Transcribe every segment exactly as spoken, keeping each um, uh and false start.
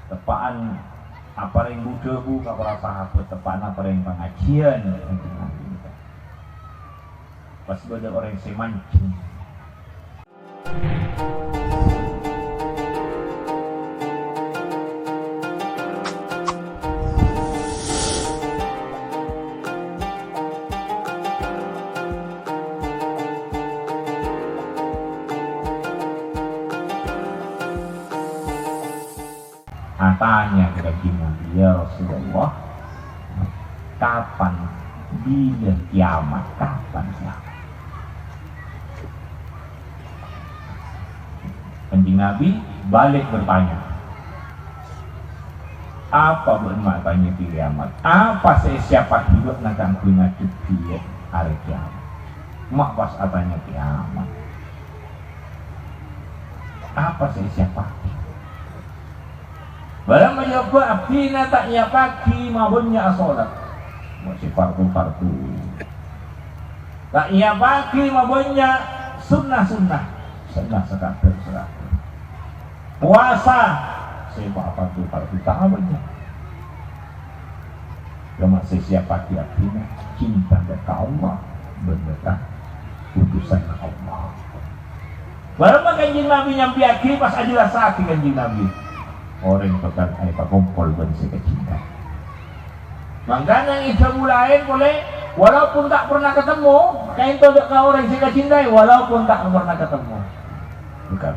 Teppa'an aparèng bu-dhâbu ka para sahabat, teppa'an aparèng pangajiyân. Pas bâdâ orèng sè manjheng. Atanya ka Kanjeng Nabi, "Ya Rasulullah, kapan, bilâ kiamat? Kapan kiamat?" Kanjeng Nabi balik bertanya, "Apa bâ'na ma' atanya kiamat? Apa sè èsiapaghi bâ'na kaangghuy ngadhebbhi arè kiamat? Ma' pas atanya kiamat. Apa sè èsiapaghi?" Bârâmma jâwâbbhâ, "Abdhina ta' nyiapaghi mabânnya' asolat." Mo' sè fardu-fardu. Ta' nyiapaghi mabânnya' sunnah-sunnah. Sunnah sakadhâr-sakadhâr. Powasa, sè fardu-fardu ta' bânnya'. Coma sè èsiapaghi abdhina cinta ka Allah, bân ka putusanna Allah. Bârâmma Kanjeng Nabi nyampèyaghi, pas ajelassaghi Kanjeng Nabi, orèng bhâkal èpakompol bân sè èkacinta. Mangkana è dhâbu laèn polè, walaupun ta' pernah ketemu, kaènto dâ' ka orèng sè èkacintaè, walaupun ta' pernah ketemu, bhâkal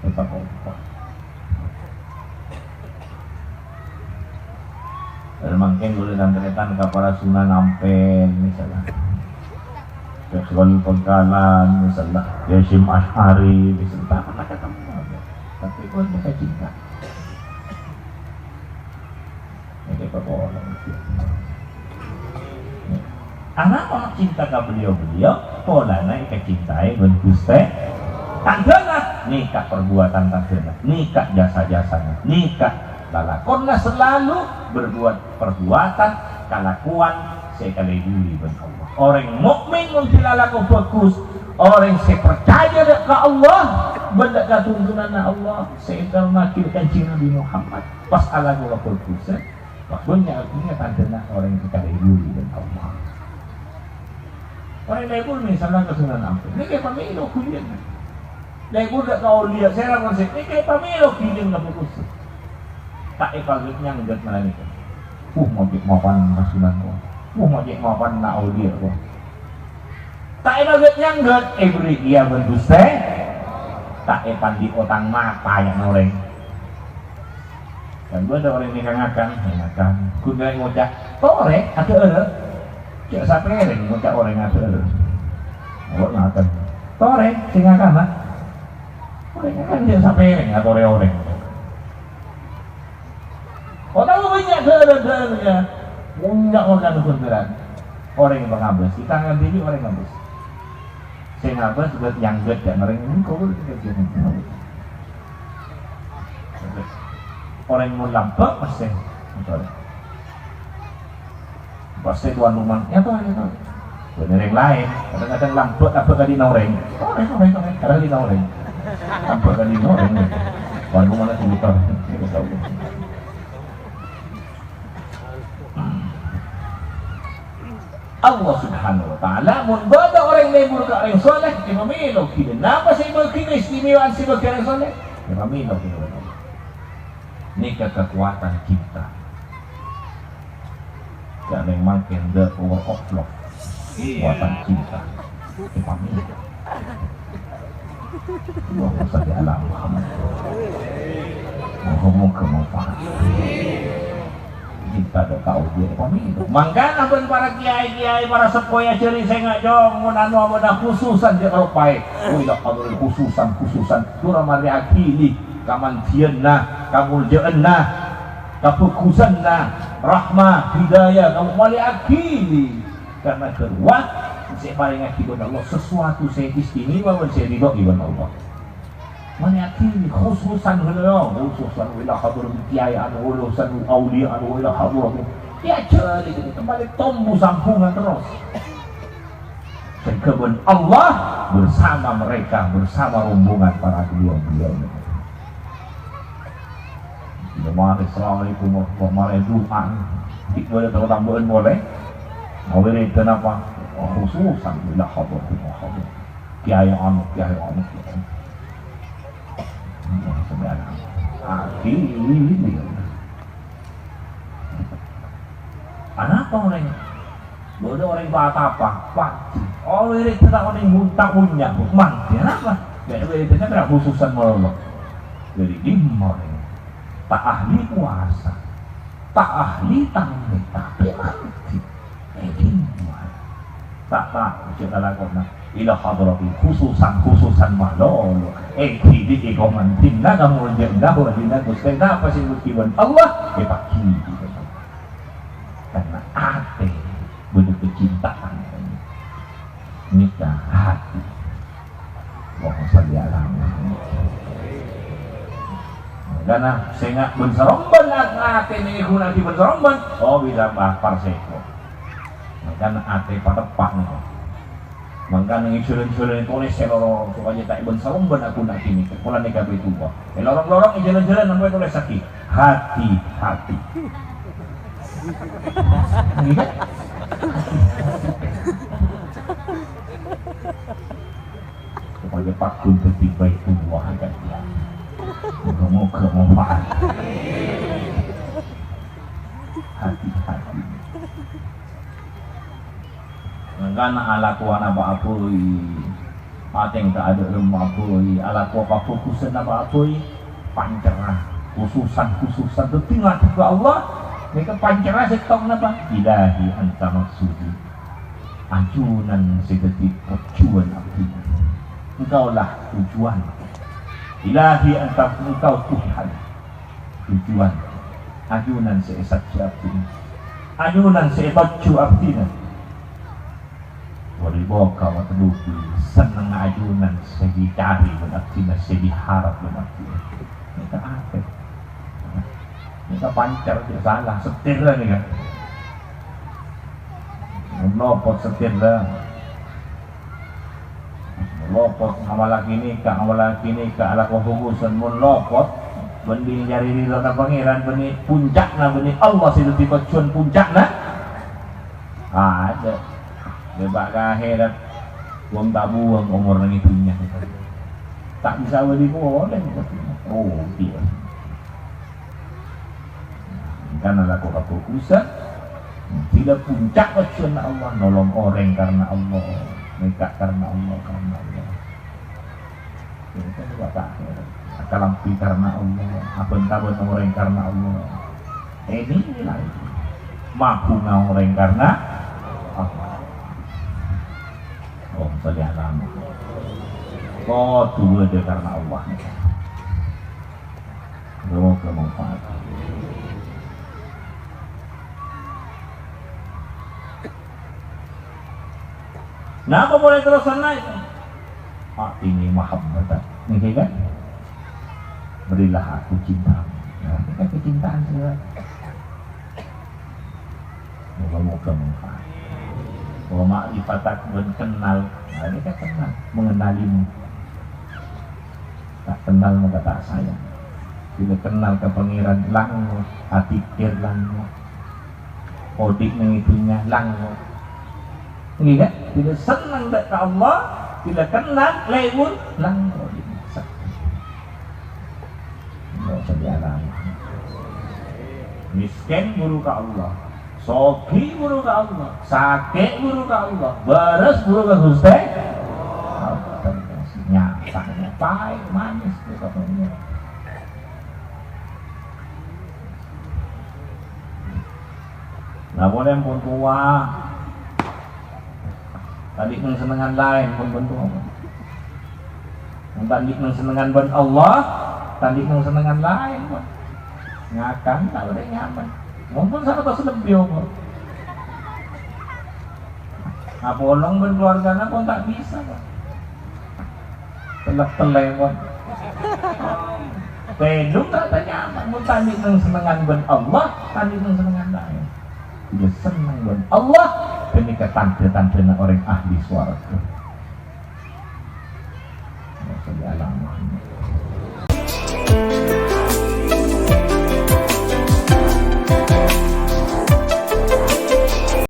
èpakompol. Mangkèn kaulâ tan-tarètan ka para Sunan Ampel, misalnya. Ka Sunan Bangkalan, misalnya. Hasyim Asy'ari, misalnya. Ta' pernah ketemu. Tapè kaulâ èkacinta. Nèka pokokna. Ana' ma' cinta ka beliau-beliau, polana èkacintaè bân Ghustè. Tandhâna, nèka perbuatan tandhâna, nèka jasa-jasana, nèka lalakonna selalu berbuat perbuatan, kalakowan sè èkaleburi bân Allah. Orèng mukmin mon lalako bhâghus, orèng sè parcajâ dâ' ka Allah, bân dâ' ka tuntunanna Allah, sè èkaomaghi Kanjeng Nabi Muhammad, pas alako kabhâghusân, Wah, bânnya' artèna tandhâna orèng sè kalebur bân Allah. Orèng lebur misalna ka Sunan Ampel. Nèka pamèlo ghuliyân. Lebur dâ' ka auliya sè rawan sè nèka pamèlo ghuliyân ka bungkus. Ta' èpaghât-nyangghât mala nèka. Uh, ma' cè' mapan ka Sunan kok. Uh, ma' cè' mapan na auliya kok. Ta' èpaghât-nyangghât, èberri' kèya bân Ghustè. Ta' èpandi' otang mata ya orèng. Kan bâdâ orèng nèka ngakan, ya ngakan. Ghun kèra ngoca', "Torè, adhâ'ârâ." Jhâ' sapèrèng ngoca' orèng adhâ'ârâ. Kok ngakan. "Torè, sè ngakan, ha?" Orèng ngakan jhâ' sapèrèng atorè orèng. Otabâ bânnya' dhâ'ârâ-dhâ'ârâ, bânnya' orèng ghun kèra. Orèng pangabâs, kita ngadhibi orèng ngabâs. Sè ngabâs bât nyangghât jhâ' orèng, engko' bât nyangghât. Orèng mon lambâ' pastè, pastè tuan rumah, "Ya, Pak, ya, Pak." Bâdâ orèng laèn, kadhâng-kadhâng lambâ' abâ' ka dinna orèng. "Torè, torè, torè," kadhâng dinna orèng. Lambâ' ka dinna orèng. Tuan rumah lagi muter. Allah Subhanahu wa Ta'ala, mon bâdâ orèng lebur ka orèng soleh, èpamèlo ghuliyân. Napa sè èbâghi keistimewaan sè èbâghi orèng soleh? Èpamèlo ghuliyân. Nèka kakowadhân cinta. Jhâ' neng mangkèn the power of love. Kakowadhân cinta. Èpamèlo. Allahumma shalli ala Muhammad. Moga-moga manfaat. Cinta dâ' ka Allah, pamèlo. Mangkana bân para kiai-kiai, para seppo èajhâri sènga', Cong, mon anu abâ'na khususan dâ' ropaè. Wila hadhuri khususan, khususan. Dura marè aghili kamandhiyânna, kamoljâ'ânna, kabhâghusânna, rahmah, hidayah, kamu marè aghili. Karna ghâruwa sè èparèngaghi bân Allah sesuatu sè istimewa bân sè èridhoi bân Allah. Marè aghili khususan ghâllu, khususan wila hadhrat kiai anu, khususan aulia anu, wila hadhrat. Èajhâri kembali tombu sambungan terros. Sehingga bân Allah bersama mereka, bersama rombongan para beliau-beliau. Mari, assalamualaikum warahmatullahi wabarakatuh. Mari, Jumat. Di boleh tahu tambahan boleh? Mau wiridan apa? Oh, khususan bila hadir, hadir. Kiai anu, kiai anu, kiai anu. Sembahyang. Ah, ini. Anapa orèng? Bâdâ orèng patapa, pajhi. Oh, wirid ta' onèng bunta punya, Bu. Mangkèn apa? Bâ' wiridda khususan malolo. Jadi, dimma orèng? Ta' ahli puasa. Ta' ahli tangè, tapè mangkèn. Eh, dimma? Ta' tao, jhâ' lalakonna. Ila hadrati khususan, khususan malolo. Eh, dhibi' è komandhinna kamu jhâ' enggak, wa dina Ghustè. Napa sè èbudhi bân Allah? Eh, paghi. Karena atè bâdâ kecintaan. Nèka hati. Allahumma shalli ala Muhammad. Karena sènga' bân sarombân, atè nèko ghun adi bân sarombân. Oh, bisa bah parsèko. Mangkana atè pateppa' nèko. Mangkana ngèjhâlân-jhâlân tolès sè lorong, sopajâ ta' èbân sarombân aghuna kènè. Polana kabhi duwâ. È lorong-lorong ngèjhâlân-jhâlân ampon tolèssaghi. Hati-hati. Ngghi, kan? Sopajâ pagghun dhâddhi Baitullah, kan, ya. Moga-moga manfaat. Hati-hati. Mangkana alakowa napa abhâi, atèng ta' adâ' remma abhâi, alakowa kabhâghusân napa abhâi, pancerra, khususan-khususan dhâddhi ngadhep ka Allah, nèka pancerra sèttong napa? Ilahi anta maqsudi, ajunan sè dhâddhi tojjhuwân abdhina. Engkaulah tujuan. Ilahi anta, engkau Tuhan. Tujuan, ajunan sè èsajjhi abdhina. Ajunan sè ètojjhu abdhina. Wa ridhaka matlubi, sennengnga ajunan sè ècarè bân abdhina, sè èharep bân abdhina. Nèka atè. Nèka pancer, jhâ' sala, setirra nèka. Mon lopot setirra. Lopot, ngabâlâ kènè, ka ngabâlâ kènè, ka alako khususan, mon lopot, bân bi' nyarè ridhâna Pangèran, bânnè puncakna, bânnè Allah sè dhâddhi tojjhuwân puncakna. Adâ'. Lèbât ka akhèrat, buwâng ta' buwâng omorra neng è dhunnya. Ta' bisa bâli polè. Oh, iyâ. Karena alako kabhâghusân, dhina puncak tojjhuwânna Allah, nolong orèng karena Allah, mènta karena Allah, karena Allah. Ini kan wa ta'ala. Akalambhi karena Allah, abân-tabân orèng karena Allah. Ini lah. Mabhunga orèng karena Allah. Allahumma shalli ala Muhammad. Kodhu bâdâ karena Allah. Moga-moga manfaat. Napa polè terrosanna? A'tini mahabbatan. Ngghi, kan? Berilah aku cinta. Nah, ini kan kecintaan, saudara. Moga-moga manfaat. Wa ma'rifatak, bân kenal. Nah, ini kan kenal. Mengenalimu. Ta' kenal maka ta' sayang. Bilâ kenal ka Pangèran, langngo', atèkèr langngo'. Odi' neng è dhunnya, langngo'. Ngghi, kan? Bilâ senneng dâ' ka Allah, bilâ kenal, lèbur, langngo'. Allahumma shalli ala Muhammad. Miskèn buru ka Allah. Soghi buru ka Allah, sakè' buru ka Allah, bârâs buru ka Ghustè. Nyatana pahit manis buru ka Pangèran. Lah, polè ampon towa. Ta' andi' neng-sennengngan laèn, mon bân towa. Mon ta' andi' neng-sennengngan bân Allah, ta' andi' neng-sennengngan laèn, mon. Ngakan ta' bâdâ nyaman. Mon pon saratos lebbi apa? Apolong bân keluargana pon ta' bisa, Pak. Telèk-telèk, pon. Tèdung ta' nyaman. Mon ta' andi' neng-sennengngan bân Allah, ta' andi' neng-sennengngan laèn. Bilâ senneng bân Allah, ghânèka tandhâ-tandhâna orèng ahli sowarghâ. Allahumma shalli ala Muhammad.